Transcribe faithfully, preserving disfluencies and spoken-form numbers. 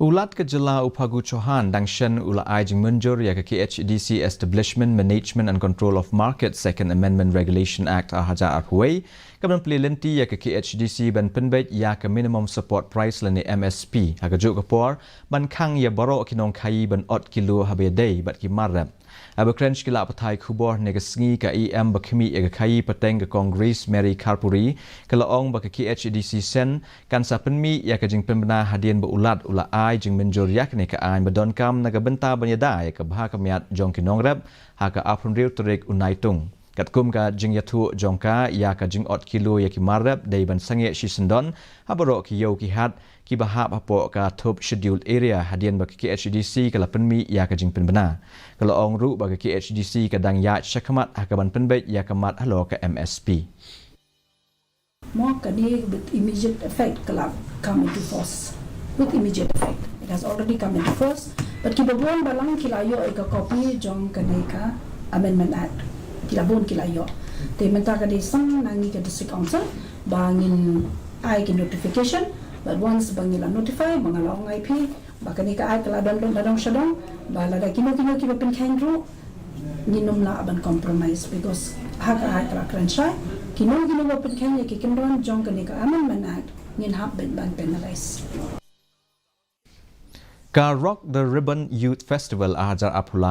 U Lat ka Jylla u Phagu Chauhan dang shen u la ai jingmynjur ïa ka K H A D C Establishment, Management and Control of Market Second Amendment Regulation Act ar hajar arphew wei, ka ban plie lynti ïa ka K H A D C ban pynbeit ïa ka minimum support price lane M S P, ha kajuh ka por ban khang ïa baroh ki nongkhaïi ban ot ki luh haba ïadei bad ki mar rep. Haba kren sha ki lad pathai khubor hynne ka sngi, ka E M ba khmih ïa ka khaïi pateng ka Kong Grace Mary Kharpuri ka la ong ba ka K H A D C Sen kan sa pynmih ïa ka jingpynbna hadien ba u Lat u la ai jingmynjur ïa kane ka aiñ ba donkam na ka bynta ban ïada ïa ka bha ka miat jong ki nongrep ha ka arphew hynriew tarik u Naitung. Katkum ka jingïathuh jong ka ïa ka jingot ki luh ïa ki mar rep dei ban sangeh shisyndon ha baroh ki ïew ki hat kiba hap hapoh ka thup Scheduled Area hadien ba ka K H A D C ka la pynmih ïa ka jingpynbna. Ka la ong ruh ba ka K H A D C ka dang ïaid shakhmat ha ka ban pynbeit ïa ka mat halor ka M S P. Mo kane with immediate effect ka la come into force. With immediate effect. It has already come into force. But kiba bun balang ki la ïoh ïa ka copy jong kane ka Amendment Act. Ki la bun ki la ïoh. Te mynta ka dei sang na ngi ka District Council ba ngin ai ki notification. But once ba ngi la notify, ba nga la ong ïa phi ba kane ka Act ka la don don don shadong, ba lada kino kino kiba pynkheiñ ruh ngin ym lah ban compromise because ha ka Act ka la kren shai, kino kino ba pynkheiñ ïa ki kyndon jong kane ka Amendment Act ngin hap ban ban penalize. Ka Rock the Ribbon Youth Festival ar hajar arphew lai